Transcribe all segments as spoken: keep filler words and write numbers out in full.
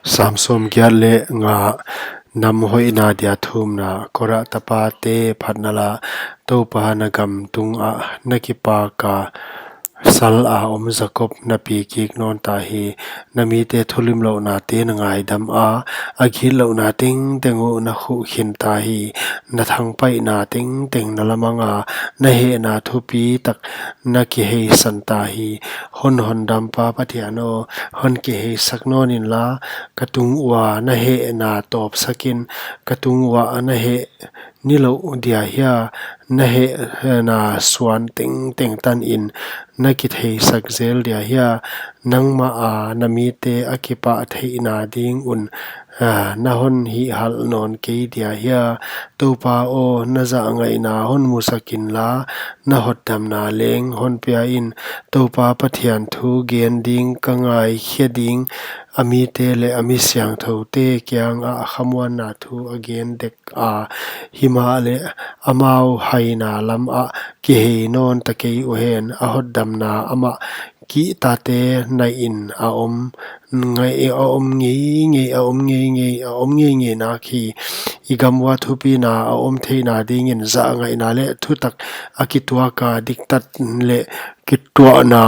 Sam sawmgiat leh nga. Nam hoihna dia thumna. Kora tapate phatna la. Toupa, na gam tungah na kipaka, sal a om Jakob na pi kik nawn ta hi. Na mite thulimlouhnate na ngaidam a, a gitlouhna tengteng uh na khuh khin ta hi. Na thangpaihna tengteng na lamang a, na hehna thupitak na kiheisan ta hi. Hun hondampa Pathian aw, hon kiheisak nawn inla, ka tung ua na hehna tawpsak in. Ka tung uah na heh nilouh dia hia? Na hehna suan tengteng tan in na kitheisak zel dia hia? Nangmah a na mite a kipahtheihna ding un, ah, na hon hihhalh nawn kei dia hia? Toupa aw, na zahngaihna hon musak inla, na hotdamna leng hon pia in. Toupa Pathian thu gen ding ka ngaikhia ding, a mite leh a mi siangthoute kiangah khamuanna thu a gen dek a, himahleh amau haina lamah kihei nawn ta kei uhen. A hotdamna amah kihtate nai in a om ngei, a om ngeingei, a om ngeingei, a om ngeingei nak hi. I gam ua thupina a om theihna dingin zahngaihna leh thutak a kituak a, diktat leh kituahna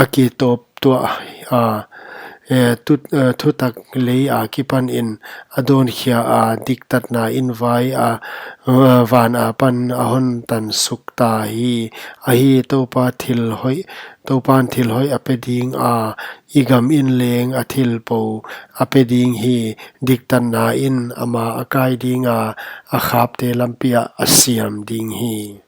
a kitawp tuah a, eh, thu-, eh, thutak lei akipan in a dawnkhia a, diktatna in vai a, eh, van apan a hon tansuk ta hi. Ahi, Toupa thil hoih, Toupan thil hoih a pe ding a, i gam in leng a thil pou a pe ding hi. Diktatna in ama a kai ding a, a khapte lampi ah a siam ding hi.